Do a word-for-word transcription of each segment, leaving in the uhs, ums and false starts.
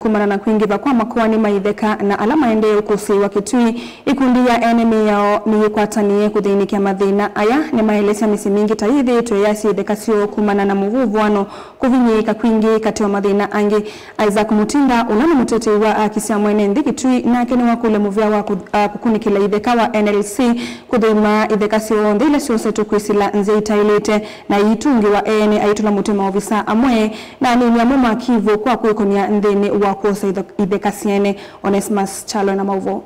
Kumana na kwingĩva kwa makoani ma itheka na ala maendee ũkũsĩĩwa Kitui, ikundi ya ene mĩao nĩyĩkwatanie kũthĩnĩkĩa mathĩna aya. Nĩmaelesya mĩsyĩ mingĩ ta yĩthĩĩtwe yasya itheka syoo kumana na mũvũvũano, kũvinyĩĩka kwingĩ, katĩ wa mathĩna angĩ. Isaac Mutinda, ũla nĩ mũtetei wa haki sya mwene nthĩ Kitui, nake nĩwakũlya mũvea wa kũ-, a, kũkunĩkĩla itheka wa N L C kũthũima itheka syonthe ila syosetwe kwĩsĩla nzĩa itaĩlĩte na iitũngĩwa ene aitũla mũtĩ maovisa amwe na anini amwe ma Kivu kwa kwĩkũnĩa nthĩnĩ wa kwosa itho-, itheka syene. Onesmus Kyalo na maũvoo.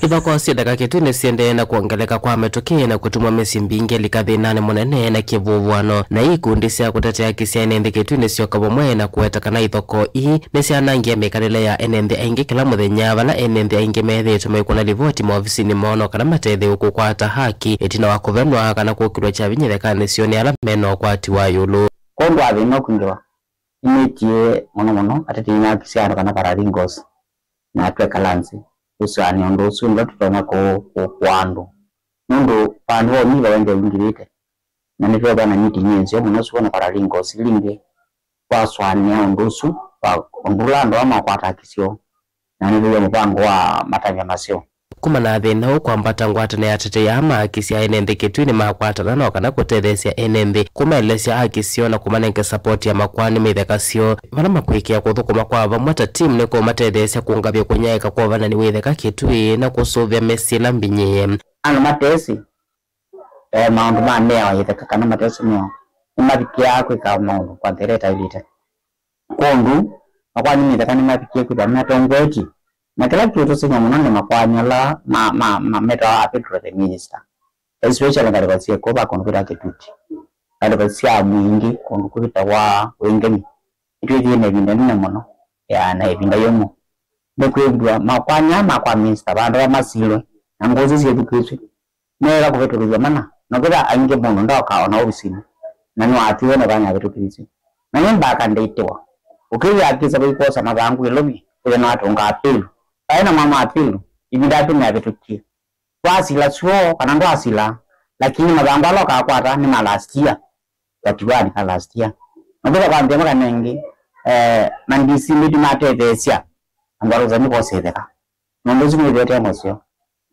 Ithokoo syĩ itheka Kitui nĩsiendee na kwongeleka kwa mĩtũkĩ na kũtuma mĩsyĩ mbingĩ ĩlika thĩnanĩ mũnene na kĩvũvũano. Na ikundi sya kũtetea haki sya ene nthĩ Kitui nĩsyoka vamwe na kũweta kana ithokoo ii nĩsyanangie mĩkalĩle ya ene nthĩ aingĩ kĩla mũthenya, vala ene nthĩ aingĩ methĩĩtwe maikũna livoti maovisinĩ moo no kana matetheew'e kũkwata haki ĩtina wa kũvenwa kana kũkĩlw'a kya vinya ithekanĩ syoo nĩ ala me na ũkwati wa ĩũlũ. Kwondũ wa thĩna ũkwingĩva, nĩnĩtie mũno mũno atetei ma haki sya andũ kana paralegals na twekalaa nzĩ tũsũanĩe ũndũ ũsu nĩla tũtonya kũ-, kũ-, kũkũa andũ. Nũndũ vandũ va ũnyiva wende wingĩvĩte, na nĩtweethĩwa na meeting yĩ nzeo mũno ũsu na paralegals ila ingĩ twasũanĩa ũndũ ũsu, wa ũndũ ũla andũ aa makwata haki syoo, na nĩtũia mũvango wa matavya maseo. Kumana na thĩna ũũ kwambata, ngwatanĩo ya atetei aa ma haki sya ene nthĩ Kitui nĩmakwatana no kana kũtetheesya ene nthĩ, kũmaelesya haki syoo na kũmanenge support ya makoani ma itheka syoo, vala makwĩkĩa kũthũkũma kwa vamwe ta team nĩkũmatetheesya kũngavya kũnyaĩĩka kwa ũvanani wa itheka Kitui na kũsũvĩa mĩsyĩ ĩla mbinyĩĩe. Andũ matesĩ, eh, maũndũ ma mĩao ya itheka kana matesĩ mĩao, nĩmavikĩaa kwĩka maũndũ kwa nzĩa ĩla ĩtaĩlĩte. Kwondũ, makoani ma itheka nĩmavikie kwĩthwa metongoetye, na kĩla kĩũtũseng'a mũno nĩ makoani ala ma, ma, ma, metawa a federal minister, especially ngalĩko syĩ kũu va kũndũ kwĩtawa Kĩtuti, ngalĩko sya Mwingi, kũndũ kwĩtawa Wengeni. Nĩtwĩthĩe na ĩvinda ĩnene mũno ya na ĩvinda yũmũ. Nĩkwĩthĩwa makoani aa ma kwa minista vandũ va masilwe na ngũsĩ syĩthukĩĩsw'e, meeka kũvĩtũkĩthw'a mana, na kwĩthĩa aingĩ mũndũ ndaokaa o na ovisinĩ, na nĩwatw'ĩwe nĩ vanya avĩtũkĩthisye. Na nĩ mbaka ndĩtĩwa. Ũkĩthĩa akisa vaikwosa mathangũ ĩlovi, ĩthe nĩwatũngaa apĩlu. Kaĩ na mwa ma apĩlu, ĩvinda yake nĩyavĩtũkie. Twasila syoo kana ndwasila, lakini mathangũ ala ũkakwata nĩ ma last year. Katiwani ka last year. Na kwĩthĩa kwa nthĩ ĩmwe kana ĩngĩ, eh, ma D C nĩtũmatetheesya andũ ala ũsani kosetheka. Nũndũ ũsu nĩwĩthĩĩte mũseo.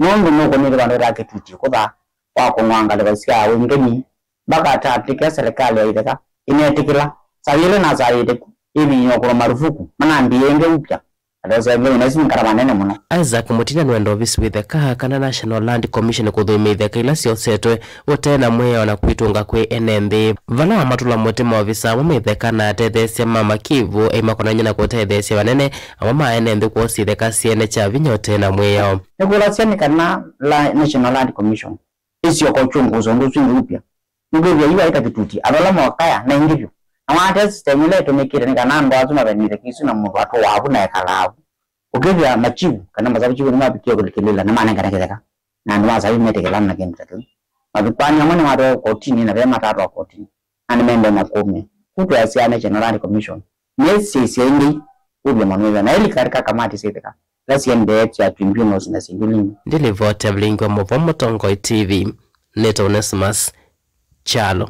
Nũndũ nũkũnĩte vandũ ta Kĩtuti kũtha wa kũng'wa ngalĩko sya Wengeni, mbaka tatĩke serikali ya itheka ĩnetĩkĩla. Saa yĩlĩ nasaĩte ĩvinyĩwa kũlwa marufuku, manambĩĩe ĩngĩ upya. Andũ asu aingĩ wĩna isu nĩ kana manene mũno. Isaac Mutinda nĩwenda ovisi wa itheka kana National Land Commission kũthũima itheka ila syosetwe ũtee na mwĩao na kwĩtũnga kwĩ ene nthĩ. Vala wamatũla mũtĩ maovisa amwe ma itheka na atetheesya ma Makivu aimakonany'a na kũtetheesya vanene amwe ma ene nthĩ kwosa itheka syene kya vinya ũtee na mwĩao. Nĩkũlasya nĩ kana la National Land Commission ĩsyoka ũkyũngũũsya ũndũ ũsu ĩngĩ upya. Nĩkwĩthĩa yu aĩ ta Kĩtuti, andũ ala mokaya na ĩngĩ vyũ. Na wate system ĩla ĩtũmĩkĩte nĩ kana andũ asu mavenĩte kĩsu na mũndũ atũwaa vu na ekalaa vu. Ũkĩthĩa machifu kana masavu chifu nĩmavikie kũlikĩlĩla nĩmanengane kĩtheka, na andũ ma savu metĩkĩlana na kĩndũ ta kĩu. Mavikũani amwe nĩmatwawa kotinĩ na ve matatwawa kotinĩ, na nĩmendee na kũmya. Ku twĩasya National Land Commission nĩsĩsya ĩngĩ ũvya manwĩthwa na ĩlika katika kamati sya itheka ila siendee sya tribunals na syĩngĩ nini. Ndilivoti ya vilingi wa mũvoo Mũtongoi T V, nĩta Onesmus Kyalo.